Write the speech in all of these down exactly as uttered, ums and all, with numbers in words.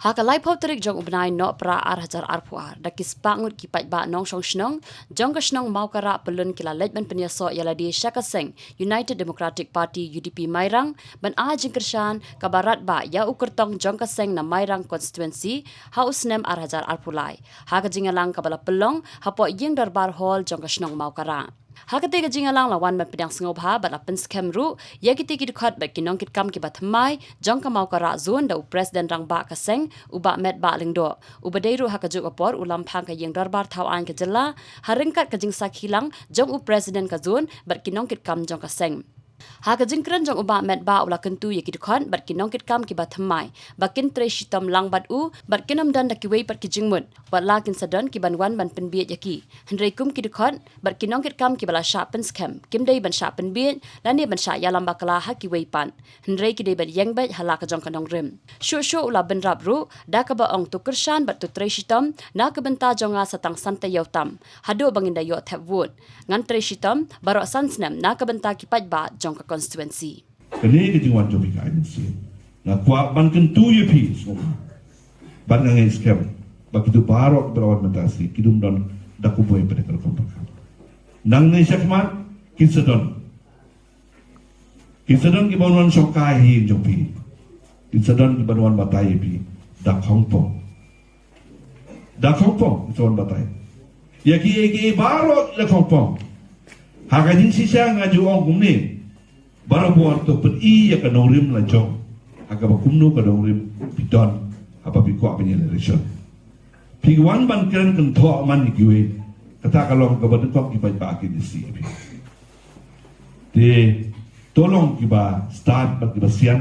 Ha ka laiphew tarik jong u bnai Nohprah ar hajar arphew ar, da ki spah ngut ki paidbah nongshong shnong jong ka shnong Mawkara Pyllun ki la leit ban pynïasoh ïa lade sha ka seng United Democratic Party, U D P, Mairang, ban ai jingkyrshan kaba radbah ïa u kyrtong jong ka seng na Mairang constituency ha u snem ar hajar arphew lai, ha ka jingïalang kaba la pynlong hapoh ïing dorbar hall jong ka shnong Mawkara. Ha katei ka jingïalang la wan ban pdiang sngewbha bad la pynskhem ruh ïa kitei ki dkhot bad ki nongkitkam kiba thymmai jong ka Mawkara zone da u President Rangbah ka seng, u Bah Metbah Lyngdoh, uba dei ruh ha kajuh ka por u lamphang ka ïing dorbar thaw aiñ ka jylla, ha ryngkat ka jingsakhi lang jong u President ka zone bad ki nongkitkam jong ka seng. Ha ka jingkren jong u Bah Metbah u la kyntu ïa ki dkhot bad ki nongkitkam kiba thymmai ba kin trei shitom lang bad u bad kin ym don da kiwei pat ki jingmut, wat la kin sa don kiban wan ban pynbieit ïa ki. Hynrei kum ki dkhot bad ki nongkitkam kiba la shah pynskhem kim dei ban shah pynbieit lane ban shah ïalam bakla ha kiwei pat, hynrei ki dei ban ïeng beit ha la ka jong ka nongrim. Shuh shuh u la bynrap ruh da kaba ong, to kyrshan bad to trei shitom na ka bynta jong nga sa tang san taïew tam, haduh ba ngin da ïoh thep vote. Ngan trei shitom baroh san snem na ka bynta ki paidbah jong ka constituency. Kane ka jingwan jong phi ka I D C, nga kwah ban kyntu ïa phi sngewbha, bad nga ngeit skhem ba kito baroh kiba la wan mynta shi ki dum don da kumwei pat ka rukom pyrkhat. Nangne shakhmat kin sa don, kin sa don kiban wan shongkai hi jong phi, kin sa don kiban wan batai ïa phi da khongpong. Da khongpong kin sa wan batai ïa ki, ïa ki baroh da khongpong. Ha ka jingshisha nga ju ong kumne, barabor to pyni ïa ka nongrim la jong, ha kaba kumno ka nongrim phi don haba phi kwah ban ïa election. Phi wan ban kren kynthoh man ïa kiwei, kata ka long kaba nyngkong ki paidbah kin ïa sih ïa phi. Te to long kiba stad bad kiba sian,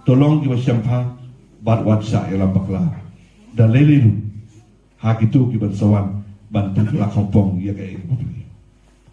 to long kiba shemphang bad wat shah ïalam bakla da lei lei ruh ha kito kiban sa wan ban pynkylla khongpong ïa kaei kaba phi.